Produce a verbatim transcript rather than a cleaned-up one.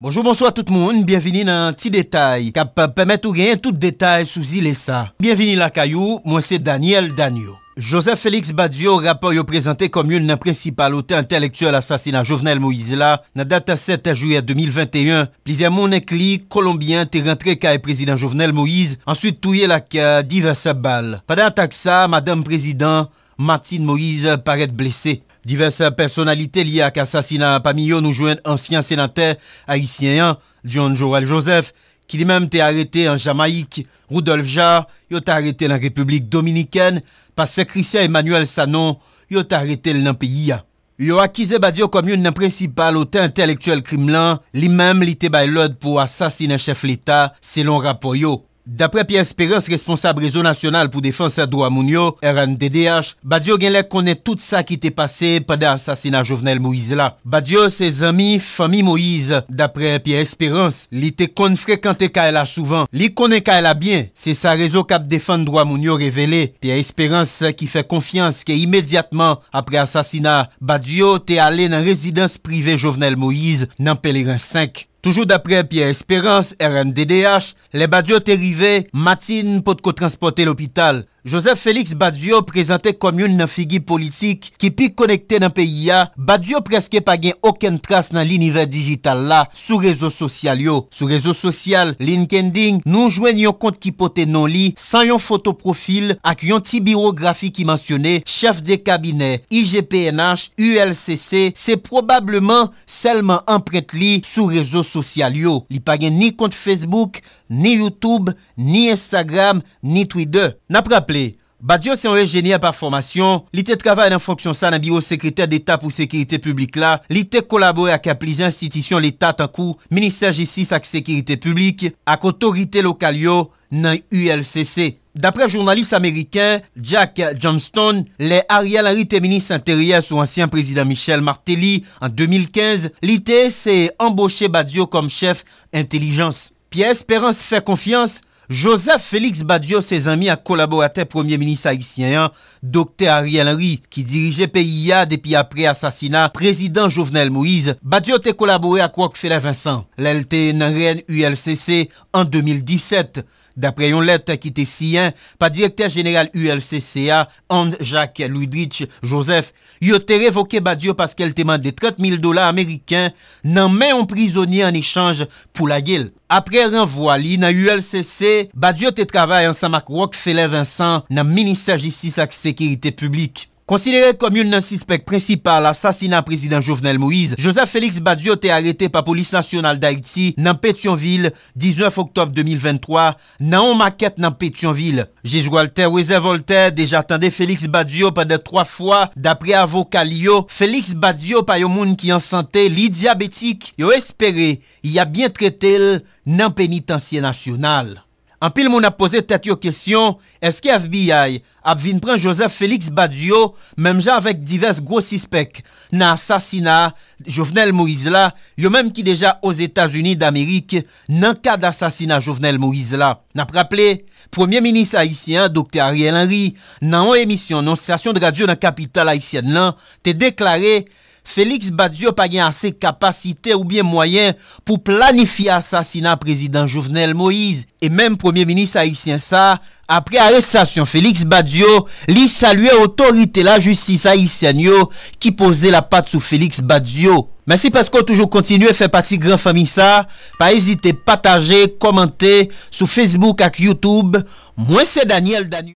Bonjou, bonswa tout moun, byenvini nan Ti Detay k ap pèmèt ou genyen tout detay sou zile sa. Byenvini lakay ou, mwen se Daniel Danyo. Joseph Félix Badio, rapè yo prezante kòm youn nan prensipal otè entèlektyèl asasina Jovenel Moïse la, nan dat sèt jiyè de mil venteyen, plizyè moun enkli Kolonbyen te rantre kay prezidan Jovenel Moïse, answit touye l ak, euh, divès bal. Pandan atak sa, madanm prezidan, Martine Moïse, parèt blese. Divès pèsonalite lye ak asasina, pami yo nou jwenn ansyen senatè ayisyen an, John Joël Joseph, ki li menm te arete an Jamayik, Rudolph Jaar, yo t arete l an Repiblik Dominikèn, pastè Christian Emmanuel Sanon, yo t arete l nan peyi a. Yo akize Badio kòm youn nan prensipal otè entèlektyèl krim lan, li menm li te bay lòd pou asasinen chèf leta, selon rapò yo. Daprè Pierre Espérance, responsab Rezo Nasyonal pou Defans Dwa Moun yo, R N D D H, Badio genlè konnen tout sa ki te pase pandan asasina Jovenel Moïse la. Badio se zanmi fanmi Moïse, daprè Pierre Espérance. Li te konn frekante kay la souvan. Li konnen kay la byen. Se sa rezo k ap defann dwa moun yo revele. Pierre Espérance, ki fè konfyans ke imedyatman apre asasina, Badio te ale nan rezidans prive Jovenel Moïse nan Pèleren senk. Toujou daprè Pierre Espérance, R N D D H, lè Badio te rive, Martine potko transpòte lopital. Joseph Félix Badio prezante kòm youn nan figi politik ki pi konekte nan peyi a, Badio prèske pa gen okenn tras nan linivè dijital la, sou rezo sosyal yo. Sou rezo sosyal LinkedIn, nou jwenn yon kont ki pote non li, san yon foto pwofil, ak yon ti biwografi ki mansyone chèf de kabinè I G P N H, U L C C, se pwobableman sèlman anprent li sou rezo sosyal yo. Li pa gen ni kont Facebook, ni YouTube, ni Instagram, ni Twitter. N ap raple, Badio se yon enjenyè pa fòmasyon, li te travay nan fonksyon sa nan Biwo Sekretè Deta pou Sekirite Piblik la, li te kolabore ak plizyè enstitisyon leta tankou Ministè Jistis ak Sekirite Piblik ak otorite lokal yo nan U L C C. Daprè jounalis ameriken Jack Johnston, lè Ariel Henry te minis enteryè sou ansyen prezidan Michel Martelly an de mil kenz, li te eseye anboche Badio kòm chèf entèlijans. Pierre Espérance fè konfyans, Joseph Félix Badio se zanmi ak kolaboratè premye minis ayisyen an, Doktè Ariel Henry, ki dirije peyi a depi apre asasina prezidan Jovenel Moïse. Badio te kolabore ak Rockefeller Vincent lè l te nan rèn U L C C an de mil disèt. Daprè yon lèt ki te siyen pa direktè jeneral U L C C a, Hans Jacques Ludrich Joseph, yo te revoke Badio paske l te mande trant mil dola ameriken nan men yon prizonye an echanj pou lage l. Apre ranvwa li nan U L C C, Badio te travay ansanm ak Rockefeller Vincent nan Ministè Jistis ak Sekirite Piblik. Konsidere kòm youn nan sispèk prensipal asasina prezidan Jovenel Moïse, Joseph Félix Badio te arete pa Polis Nasyonal Dayiti nan Petyonvil, diznèf oktòb de mil venntwa, nan yon makèt nan Petyonvil. Jij Walter Weze Voltaire deja tande Félix Badio pandan twa fwa. Daprè avoka li yo, Félix Badio pa yon moun ki an sante, li dyabetik. Yo espere y ap byen trete l nan penitansye nasyonal. Anpil moun ap poze tèt yo kesyon, èske F B I ap vin pran Joseph Félix Badio, menm jan avèk divès gwo sispèk nan asasina Jovenel Moïse la, yo menm ki deja Ozetazini Damerik nan kad asasina Jovenel Moïse la? N ap raple, premye minis ayisyen an, Doktè Ariel Henry, nan yon emisyon nan yon estasyon de radyo nan kapital ayisyèn nan, te deklare Félix Badio pa gen ase kapasite oubyen mwayen pou planifye asasina prezidan Jovenel Moïse. E menm premye minis ayisyen sa, apre arestasyon Félix Badio, li salye otorite lajistis ayisyèn yo ki poze lapat sou Félix Badio. Mèsi paske w toujou kontinye fè pati gran fanmi sa. Pa ezite pataje, kòmante sou Facebook ak YouTube. Mwen se Daniel Daniel.